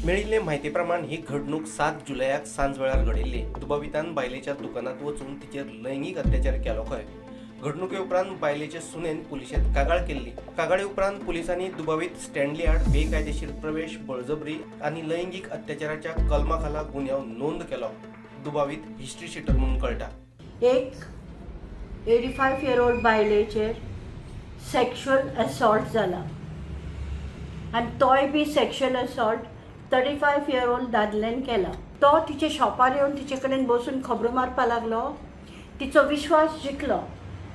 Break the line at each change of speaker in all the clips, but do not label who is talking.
मेळिल्ले म्हायती प्रमाण ही घडणूक 7 जुलयाक सांजवेळार घडिल्ली. दुबावितान बायलेच्या दुकानात वचून तिचेर लैंगीक अत्याचार केलो खंय. घडणुके उपरांत बायलेचे सुनेन पुलिशेंत कागाळ केल्ली. कागाळी उपरांत पुलिसांनी दुबावीत स्टँडली आड बेकायदेशीर प्रवेश, बळजबरी आनी लैंगीक अत्याचाराच्या कलमा खाला गुन्यांव नोंद केलो. दुबावीत हिस्ट्री शिटर म्हणून कळटा.
एक 85 इयर ओल्ड बायलेचेर सेक्शुअल असॉल्ट जाला आनी तोय बी sexual assault 35 year old दादल्यान केला. तो तिच्या शॉपार येवन तिचे कडेन बसून खबरो मारपाक लागलो. तिचो विश्वास जिखलो.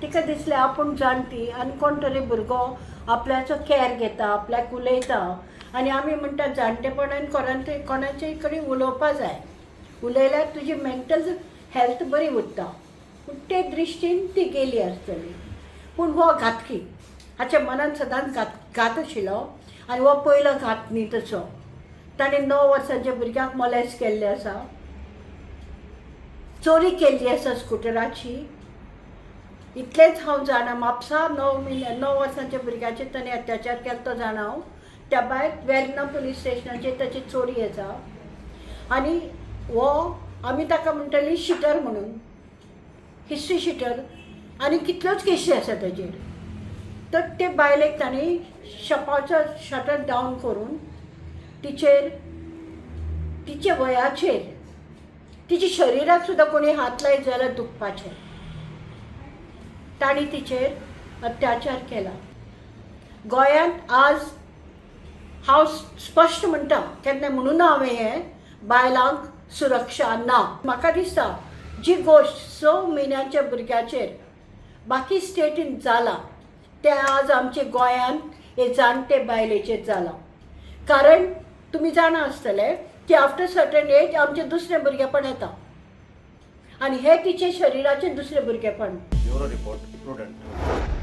तिका दिसलें आपूण जाणटी आनी कोण तरी भुरगो आपल्याचो कॅर घेता, आपल्याक उलयता. आनी आमी म्हणटा, जाणटेपणान कोणाचे कोणाचेय कडेन उलोवपा जाय, उलयल्यार तुजी मेंटल हेल्थ बरी उरता. पूण ते दृश्टीन ती गेली आसतली. पूण हो घातकी. हाच्या मनान सदांच घात घात आशिल्लो आनी हो पयलो घात न्ही तसो. ताणें 9 वर्सांच्या भुरग्याक मोलेस्ट केल्लें आसा, चोरी केल्ली आसा स्कुटराची. इतलेंच हांव जाणा. म्हापसा 9 म्हयने 9 वर्सांच्या भुरग्याचेर ताणें अत्याचार केलो तो जाणा हांव. त्या भायर वेर्ना पुलीस स्टेशनाचेर ताची चोरी आसा. आनी हो आमी ताका म्हणटली शिटर म्हणून, हिस्ट्री शिटर. आनी कितल्योच केशी आसा ताजेर. तर ते बायलेक तांणी शॉपाचो शटर डावन करून तिचेर, तिच्या वयाचेर, तिच्या शरिराक सुद्दां कोणी हात लायत जाल्यार दुखपाचें, तांणी तिचेर अत्याचार केला. गोंयांत आज हांव स्पश्ट म्हणटा, केन्ना म्हणून हांवें हें, बायलांक सुरक्षा ना. म्हाका दिसता जी गोश्ट 6 म्हयन्यांच्या भुरग्याचेर बाकी स्टेटीन जाला, तें आज आमच्या गोंयांत हे जाणटे बायलेचेर जालां. कारण तुमी जाणा आसतले की आफ्टर सर्टन एज आमचें दुसरें भुरगेपण येता आनी हें तिचे शरिराचें दुसरें भुरगेपण.
Bureau report, prudent.